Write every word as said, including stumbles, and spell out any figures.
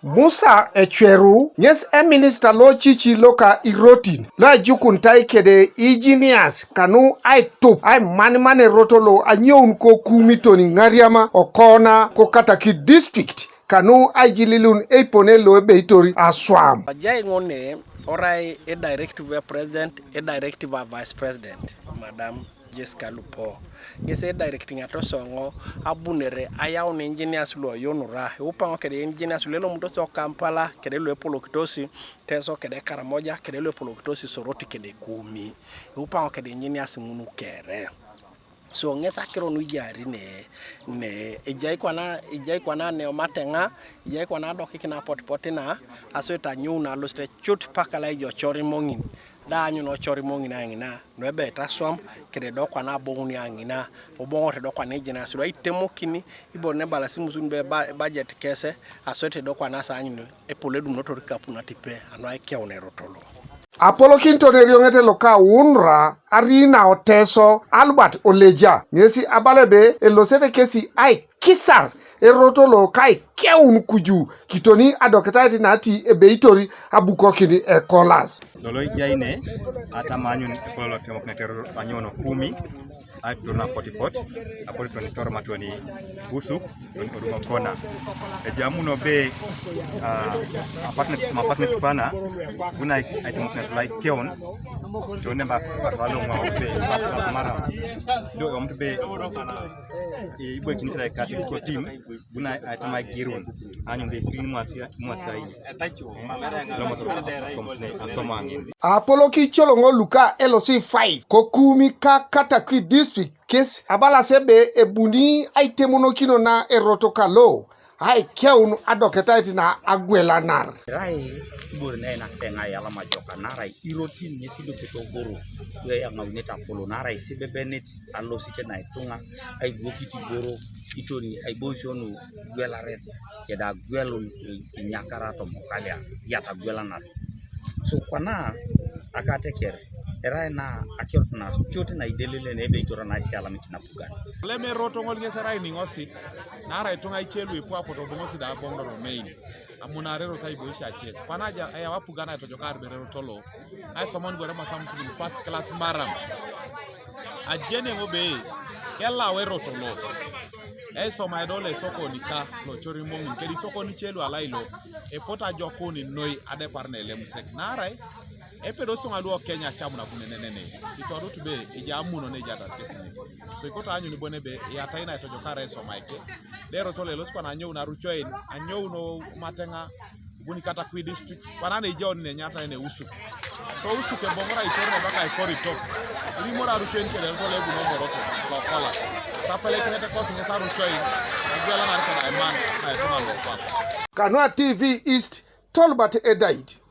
Musa Ecweru ŋes eminista lo cici loka irotin lo ajukuntai kede ijinias kanu aitup aimaniman erot lo anyoun ko Kumi toni Ŋariama, Okona ko Katakwi district kanu aijililun eipone lo ebeitor aswam. Ajai ŋone orai e directive president, e directive vice president, madam Jessica Lupo. Ŋes edirect ŋatosoŋo abunere ayaun engineers luoyunura, iupaŋo kede engineers luelomutosi o Kampala, kede luepolokitosi Teso kede Karamoja, kede luepolokitosi Soroti kede Kumi. Iupaŋo kede engineers ŋun kere. So ŋes akiro nuijari ne, ne ejai kwana, ejai kwana neomateŋa, ejai kwana adokik napotipot na, aso itanyou nalosit ecut paka laijo corimoŋin. Da anyun ocorimoŋin aŋina, nuebe itaswam, kede do kwana aboŋuni aŋina, oboŋor do kwana ejenas do aitemokin, ibore nebalasi musun be ba-, budget kese, asote do kwana sa anyun epol edumunotor ikapu natipe, anu aikeun erot lo. Apolokinton erioŋet loka UNRA, Arina Oteso, Albert Oleja, ŋesi abala ebe elosete kesi aikisar erot lo kaikeun kuju kitoni adoketait nati ebeitor abukokin ekolas. Lolo ijai ne, atama anyun epol lo temokinete anyono Kumi, aitur napotipot, apotipot toni Torma toni Usuk, toni Oduŋo Kona. Ejamuno be, ah, apartment, apartment kwana, buna aitemokinete lo aikeun, toni ba, ba, ba lo ŋwau be, pas, pas mara. Do omut be, eh, iboikin kila ikati kotim, buna aitama girun, anyun be isirin mwasi, mwasai. Lomoto asomus ne, asomo aŋin. Apoloki coloŋo luka L C five, ko Kumi ka Katakwi district, kes abalas ebe ebuni aitemonokino na erot kalo aikeun adoketait na agwelanar. Erai ibore ne einakitai eoŋ ayalama ajoka, naarai irotin ŋes idopet oboro, lu eyaŋaunete apolon, naarai isibebenit alosit na ituŋa, aibuokit iboro, itoni aiboisio nu gwelaret, keda agwelun inyakara tomokalia, iyata agwelanar. So kwana akateker, erai na akirot na cut na idelele na ebeitor na isialamit napugan. Lem erot ŋol ŋes erai niŋosit, naarai ituŋa ice lu ipu apotu boŋosi da aboŋ romein, amunare erot aiboisio ace. Kwana aja, eyau apugan aitojokar bere erot lo, aisomon ibore masam sukul first class maram. Ajeni eoŋ be, kelau erot lo. Eisoma edol esokoni ka, locor imoŋin, kedi isokoni ice lu alai lo, epotu ajokun noi adepar na elemusek. Naarai, epedosi ŋalu o Kenya acam nabu nenenene. Itodut be, ejai amuno ne ejaatar kesi ne. So ikoto aanyun bon ebe, iyatai na itojokar eisoma eke. Da erot lo elosi kwana anyoun arucoin, anyoun omateŋa, ibuni Katakwi district, kwana ne ijaun ne enyaritai ne Usuk. So Usuk eboŋora aitor ne baka ikoritok. Irimor arucoin kede erot lo ebuni omoroto, lokolas. Sapelekinete kosi ŋes arucoin, agwelanar kwana aiman, na ituŋa lokwap. Kanu a T V East, Tolbert Edait.